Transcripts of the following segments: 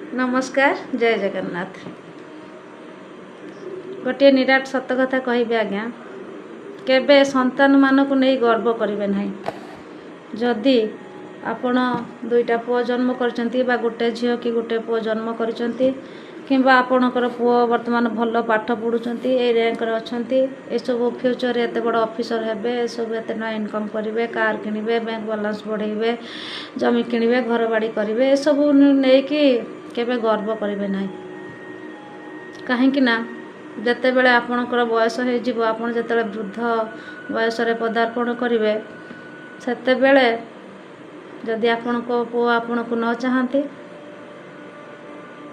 ନମସ୍କାର, ଜୟ ଜଗନ୍ନାଥ। ଗୋଟିଏ ନିରାଟ ସତ କଥା କହିବି ଆଜ୍ଞା, କେବେ ସନ୍ତାନମାନଙ୍କୁ ନେଇ ଗର୍ବ କରିବେ ନାହିଁ। ଯଦି ଆପଣ ଦୁଇଟା ପୁଅ ଜନ୍ମ କରିଛନ୍ତି ବା ଗୋଟେ ଝିଅ କି ଗୋଟେ ପୁଅ ଜନ୍ମ କରିଛନ୍ତି କିମ୍ବା ଆପଣଙ୍କର ପୁଅ ବର୍ତ୍ତମାନ ଭଲ ପାଠ ପଢ଼ୁଛନ୍ତି, ଏଇ ର୍ୟାଙ୍କରେ ଅଛନ୍ତି, ଏସବୁ ଫ୍ୟୁଚରରେ ଏତେ ବଡ଼ ଅଫିସର ହେବେ, ଏସବୁ ଏତେ ଟଙ୍କା ଇନକମ୍ କରିବେ, କାର୍ କିଣିବେ, ବ୍ୟାଙ୍କ ବାଲାନ୍ସ ବଢ଼େଇବେ, ଜମି କିଣିବେ, ଘର ବାଡ଼ି କରିବେ, ଏସବୁ ନେଇକି କେବେ ଗର୍ବ କରିବେ ନାହିଁ। କାହିଁକି ନା ଯେତେବେଳେ ଆପଣଙ୍କର ବୟସ ହେଇଯିବ, ଆପଣ ଯେତେବେଳେ ବୃଦ୍ଧ ବୟସରେ ପଦାର୍ପଣ କରିବେ, ସେତେବେଳେ ଯଦି ଆପଣଙ୍କ ପୁଅ ଆପଣଙ୍କୁ ନ ଚାହାନ୍ତି,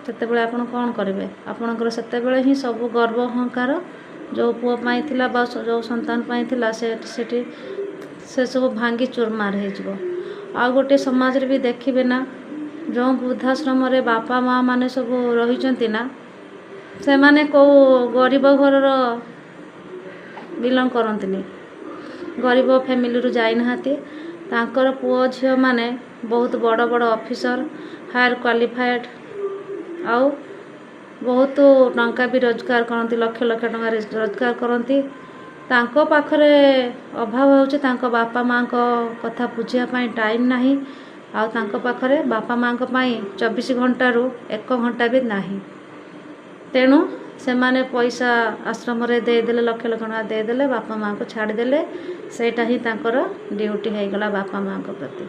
ସେତେବେଳେ ଆପଣ କ'ଣ କରିବେ? ଆପଣଙ୍କର ସେତେବେଳେ ହିଁ ସବୁ ଗର୍ବ ଅହଙ୍କାର ଯେଉଁ ପୁଅ ପାଇଁ ଥିଲା ବା ଯେଉଁ ସନ୍ତାନ ପାଇଁ ଥିଲା, ସେ ସେଠି ସେସବୁ ଭାଙ୍ଗି ଚୁରମାର ହେଇଯିବ। ଆଉ ଗୋଟେ ସମାଜରେ ବି ଦେଖିବେ ନା, ଯେଉଁ ବୃଦ୍ଧାଶ୍ରମରେ ବାପା ମା ମାନେ ସବୁ ରହିଛନ୍ତି ନା, ସେମାନେ କେଉଁ ଗରିବ ଘରର ବିଲଙ୍ଗ କରନ୍ତିନି, ଗରିବ ଫ୍ୟାମିଲିରୁ ଯାଇନାହାନ୍ତି। ତାଙ୍କର ପୁଅ ଝିଅମାନେ ବହୁତ ବଡ଼ ବଡ଼ ଅଫିସର, ହାୟର କ୍ୱାଲିଫାଏଡ଼୍ ଆଉ ବହୁତ ଟଙ୍କା ବି ରୋଜଗାର କରନ୍ତି, ଲକ୍ଷ ଲକ୍ଷ ଟଙ୍କା ରୋଜଗାର କରନ୍ତି। ତାଙ୍କ ପାଖରେ ଅଭାବ ହେଉଛି ତାଙ୍କ ବାପା ମାଆଙ୍କ କଥା ବୁଝିବା ପାଇଁ ଟାଇମ୍ ନାହିଁ, ଆଉ ତାଙ୍କ ପାଖରେ ବାପା ମାଆଙ୍କ ପାଇଁ 24 ଘଣ୍ଟାରୁ 1 ଘଣ୍ଟା ବି ନାହିଁ। ତେଣୁ ସେମାନେ ପଇସା ଆଶ୍ରମରେ ଦେଇଦେଲେ, ଲକ୍ଷ ଲକ୍ଷ ଟଙ୍କା ଦେଇଦେଲେ, ବାପା ମାଆଙ୍କୁ ଛାଡ଼ିଦେଲେ। ସେଇଟା ହିଁ ତାଙ୍କର ଡ୍ୟୁଟି ହେଇଗଲା ବାପା ମାଆଙ୍କ ପ୍ରତି।